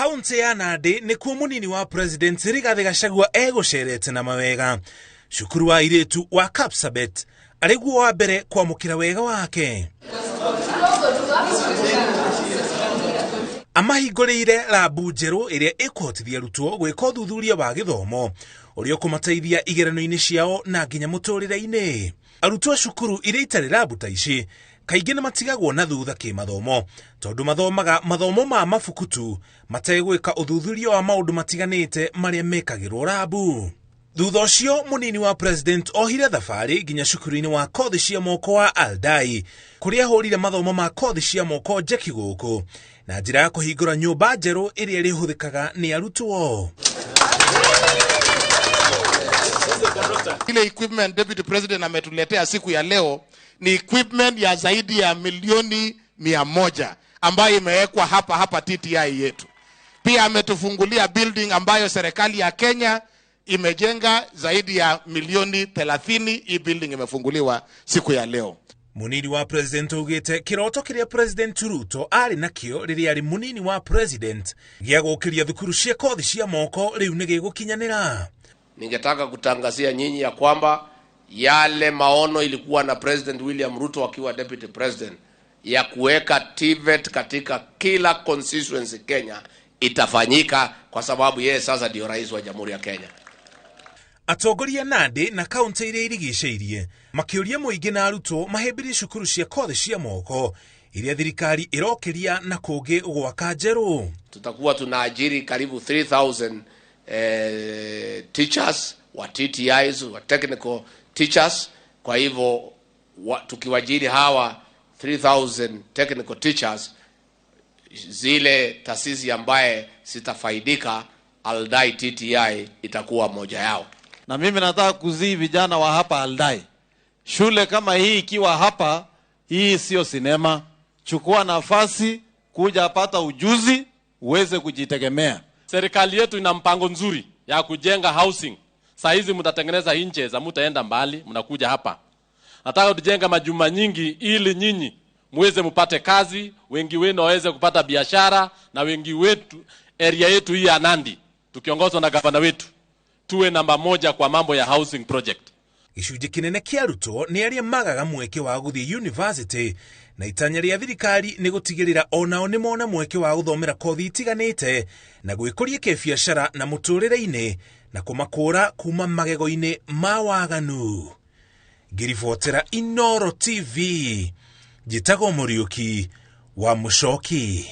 Kaunti ya Nandi nĩkuo mũnini wa President Rigathĩ Gachagua egũcerete na mawega. Cukuru wa airĩtu wa Kapsabet arĩ guo wa mbere kwamũkĩra wega wake. Amahingũrĩire rabu njerũ ĩrĩa ĩkũhotithia arutwo gwĩka ũthuthuria wa gĩthomo ũrĩa ũkũmateithia igeranio-inĩ ciao na nginya mũtũrĩre-inĩ. Arutwo a cukuru iria itarĩ rabu ta ici kaingĩ nĩ matigagwo na thutha kĩmathomo tondũ mathomaga mathomo ma mabuku tu mategwĩka ũthuthuria wa maũndũ matiganĩte marĩa mekagĩrwo rabu. Thutha ũcio mũnini wa President ohire thabarĩ nginya cukuru-inĩ wa kothi cia moko wa Aldai kũrĩa ahũrire mathomo ma kothi cia moko njeki gũkũ na njĩra ya kũhingũra nyũmba njerũ ĩrĩa ĩrĩhũthĩkaga nĩ arutwo. Ile equipment Deputy President ametuletea siku ya leo ni equipment ya zaidi ya milioni 100 ambayo imewekwa hapa hapa TTI yetu. Pia ametufungulia building ambayo serikali ya Kenya imejenga zaidi ya milioni 30. Hii building imefunguliwa siku ya leo. Munini wa President augĩte kĩroto kĩrĩa President Ruto arĩ nakĩo rĩrĩa arĩ munini wa President gĩa gũkĩria thukuru cia kothi cia moko rĩu nĩ gĩgũkinyanĩra. Ningetaka kutangazia nyinyi ya kwamba yale maono ilikuwa na President William Ruto akiwa Deputy President ya kuweka TVET katika kila constituency Kenya itafanyika kwa sababu yeye sasa ndio rais wa Jamhuri ya Kenya. Atongoria Nandi na kaunti iria irigicĩirie makĩũria mũingĩ na arutwo mahĩmbĩrie cukuru cia kothi cia moko iria thirikari ĩrokĩria na kũngĩ gwaka njerũ. Tutakuwa tunaajiri karibu 3000 teachers wa TTIs, wa technical teachers. Kwa hivyo tukiwajiri hawa 3000 technical teachers, zile taasisi ambaye zitafaidika, Aldai TTI itakuwa moja yao. Na mimi nataka kuzii vijana wa hapa Aldai, shule kama hii ikiwa hapa, hii sio sinema. Chukua nafasi kuja pata ujuzi uweze kujitegemea. Serikali yetu ina mpango nzuri ya kujenga housing. Saa hizi mtatengeneza nje za mtaenda mbali, mnakuja hapa. Nataka tujenge majumba nyingi ili nyinyi muweze mupate kazi, wengi wenu waweze kupata biashara, na wengi wetu area yetu hii ya Nandi tukiongozwa na gavana wetu tuwe namba moja kwa mambo ya housing project. Gĩcunjĩ kĩnene kĩa arutwo nĩ arĩa magaga mweke wa gũthiĩ university na itanya rĩa thirikari nĩ gũtigĩrĩra onao nĩ mona mweke wa gũthomera kothi itiganĩte na gwĩkũria kĩbiacara na mũtũrĩre-inĩ na kũmakũra kuma magego-inĩ ma waganu. Ngĩribotera Inooro TV, njĩtagwo Mũriũki wa Mũcoki.